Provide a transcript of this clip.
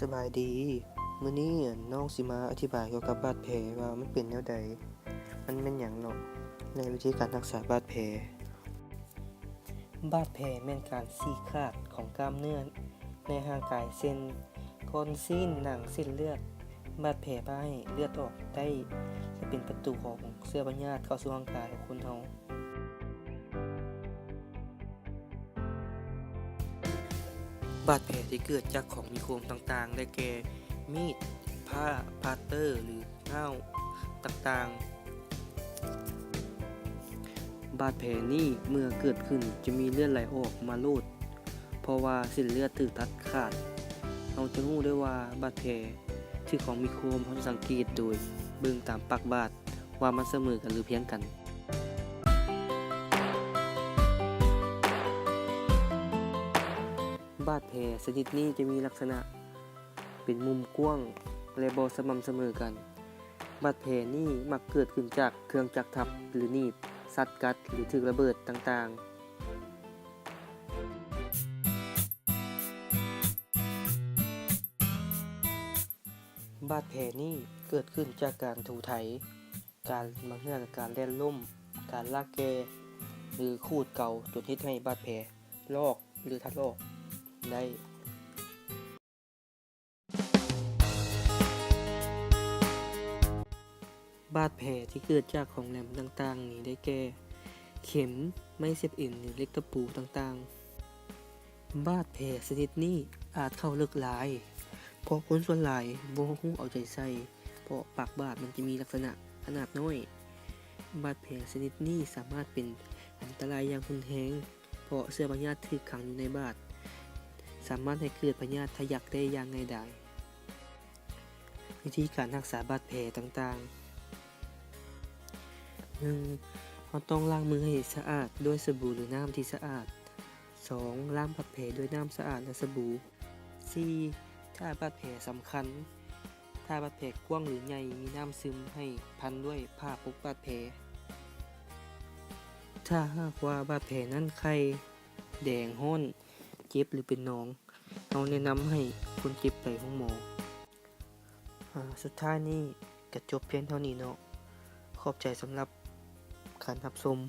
ສະບາຍດີ ມື້ນີ້ນ້ອງຊິມາອະທິບາຍກ່ຽວກັບບາດແຜວ່າມັນເປັນແນວໃດ, ມັນແມ່ນຫຍັງເນາະ ແລະ ວິທີການຮັກສາບາດແຜ. ບາດແຜແມ່ນການສີກຂາດຂອງກ້າມເນື້ອໃນຮ່າງກາຍ ເຊັ່ນ ກ້ອນຊີ້ນ, ໜັງ, ເສັ້ນເລືອດ. ບາດແຜພາໃຫ້ເລືອດອອກໄດ້ ແລະ ເປັນປະຕູຂອງເຊື້ອພະຍາດເຂົ້າສູ່ຮ່າງກາຍຂອງຄົນເຮົາ. ບາດແຜທີ່ເກີດຈາກຂອງມີຄົມຕ່າງໆ ໄດ້ແກ່ ມີດ, ຜ້າ, ພັດເຕີ ຫຼື ງ້າວຕ່າງໆ. ບາດແຜນີ້ເມື່ອເກີດຂຶ້ນຈະມີເລືອດໄຫຼອອກມາໂລດ ເພາະວ່າເສັ້ນເລືອດຖືກຕັດຂາດ. ເຮົາຈະຮູ້ໄດ້ວ່າບາດແຜຖືກຂອງມີຄົມ ເຮົາຈະສັງເກດໂດຍເບິ່ງຕາມປາກບາດວ່າມັນສະເໝີກັນ ຫຼື ພຽງກັນ. ບາດແຜຊະນິດນີ້ຈະມີລັກສະນະເປັນມຸມກວ້າງ ແລະ ບໍ່ສະໝ່ຳສະເໝີກັນ. ບາດແຜນີ້ມັກເກີດຂຶ້ນຈາກເຄື່ອງຈັກທັບ ຫຼື ໜີບ, ສັດກັດ ຫຼື ຖືກລະເບີດຕ່າງໆ. ບາດແຜນີ້ເກີດຂຶ້ນຈາກການຖູໄຖ, ການ ບາງເທື່ອກໍການແລ່ນລົ້ມ, ການລາກແກ່ ຫຼື ຂູດເກົາ ຈົນເຮັດໃຫ້ບາດແຜລອກ ຫຼື ຖະລອກໄດ້. ບາດແຜທີ່ເກີດຈາກຂອງແຫຼມຕ່າງໆນີ້ໄດ້ແກ່ ເຂັມ, ໄມ້ສຽບເອັນ ຫຼື ເຫຼັກຕະປູຕ່າງໆ. ບາດແຜຊະນິດນີ້ອາດເຂົ້າເລິກຫຼາຍ ເພາະຄົນສ່ວນຫຼາຍບໍ່ຮູ້ເອົາໃຈໃສ່ ເພາະປາກບາດມັນຈະມີລັກສະນະຂະໜາດນ້ອຍ. ບາດແຜຊະນິດນີ້ສາມາດເປັນອັນຕະລາຍຢ່າງຮຸນແຮງ ເພາະເຊື້ອພະຍາດຖືກຂັງຢູ່ໃນບາດ ສາມາດໃຫ້ເກີດພະຍາດທະຍັກໄດ້ຢ່າງງ່າຍດາຍ. ວິທີການຮັກສາບາດແຜຕ່າງໆ. ໜຶ່ງ ເຮົາຕ້ອງລ້າງມືໃຫ້ສະອາດດ້ວຍສະບູ ຫຼື ນ້ຳທີ່ສະອາດ. ສອງ ລ້າງບາດແຜດ້ວຍນ້ຳສະອາດ ແລະ ສະບູ. ສີ່ ຖ້າບາດແຜສຳຄັນ, ຖ້າບາດແຜກວ້າງ ຫຼື ໃຫຍ່ ມີນ້ຳຊຶມ ໃຫ້ພັນດ້ວຍຜ້າປົກບາດແຜ. ຖ້າຫາກວ່າບາດແຜນັ້ນໄຂ້, ແດງ, ຮ້ອນ, ເຈັບ ຫຼື ເປັນໜອງ, ເຮົາແນະນຳໃຫ້ຄົນເຈັບໄປໂຮງໝໍ. ອາ ສຸດທ້າຍນີ້ກະຈົບພຽງເທົ່ານີ້ເນາະ. ຂອບໃຈສຳລັບການຮັບຊົມ.